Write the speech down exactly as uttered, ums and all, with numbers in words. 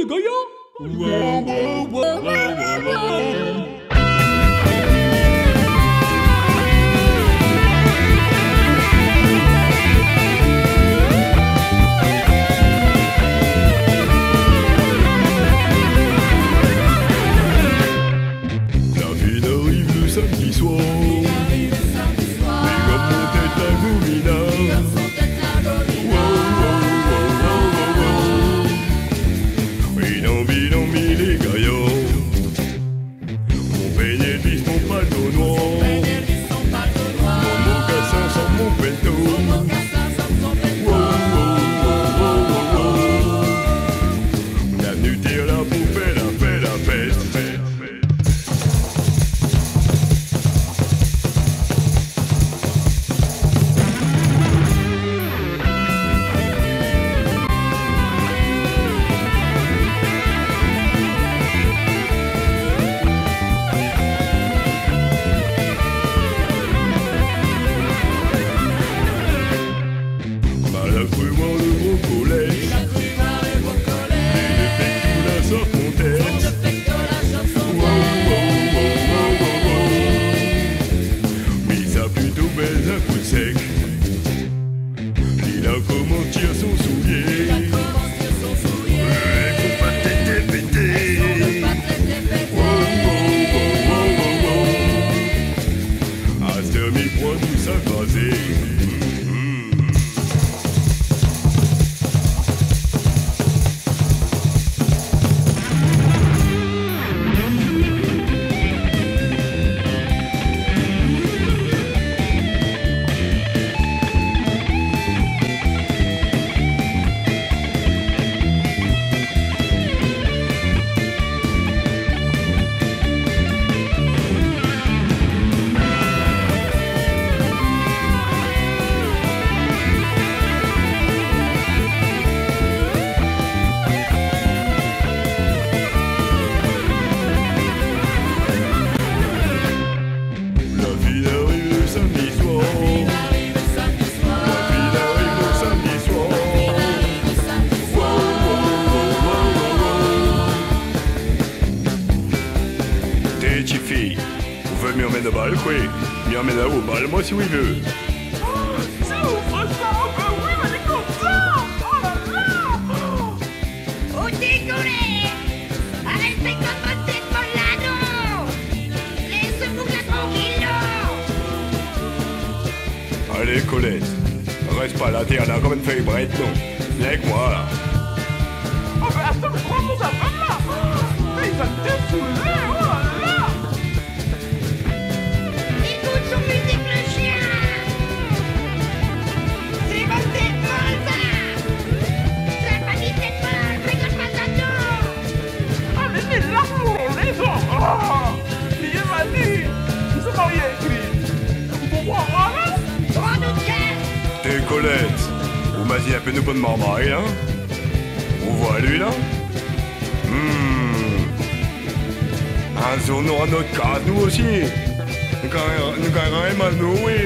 Gaillard. La fine ariv le samedi soir. Big up mon tèt la Gomina. Wow, wow, wow. Bidon, bidon, mi lé gayar. Mon pényé lis, mon palto noir. Mon mokasin san mon pèto. Wow, wow, wow. La nuit lé la pou fé la fèt, la fèt. Mal a kru voir le gro kolèz. Li la fé tout la sort mon tèt. Wow, wow, wow. Mi sa plito bèzin kout sèk. Li la komans tir son soulié. Fo pa tèt pété. Wow, wow, wow. Astèr mi pran tout sa krazé. La fine ariv le samedi soir. La fine ariv le samedi soir. Wow, wow, wow. Té, ti fi, ou vé mi amenn o bal, koué ? Mi amenn aou o bal, moin, si ou i vé. Oh, si ou fé sa, ben oui, mé lé kontan. Oh la la. Oh, désolé. Arèt fé konm bann tèt mol la, non. Lès mon gars trankil, non. Alé, Kolèt, rès pa la tèr la konm in fèy brèt, non. Vien avèk moin, la. Oh, mé atann, mé koman sa va, la ? Mé li sa défoulé, oh la la. Ékout son mizik, le shien. Sé bann tèt mol, sa. Sa pa di tèt mol, rogard pa sa, non. Ah, mé sé la pou lé zan. Ah, li lé mali. Ou sa marié avèk li. Ou konpran, la ? Pran nout kèr. Té, Kolèt, ou mazine in pé nout bann marmay, in ? Ou voi ali, la ? Hmm. In zour, nou nora nout kaz, nou osi. Nou gingn, nou gingn in mano, oui.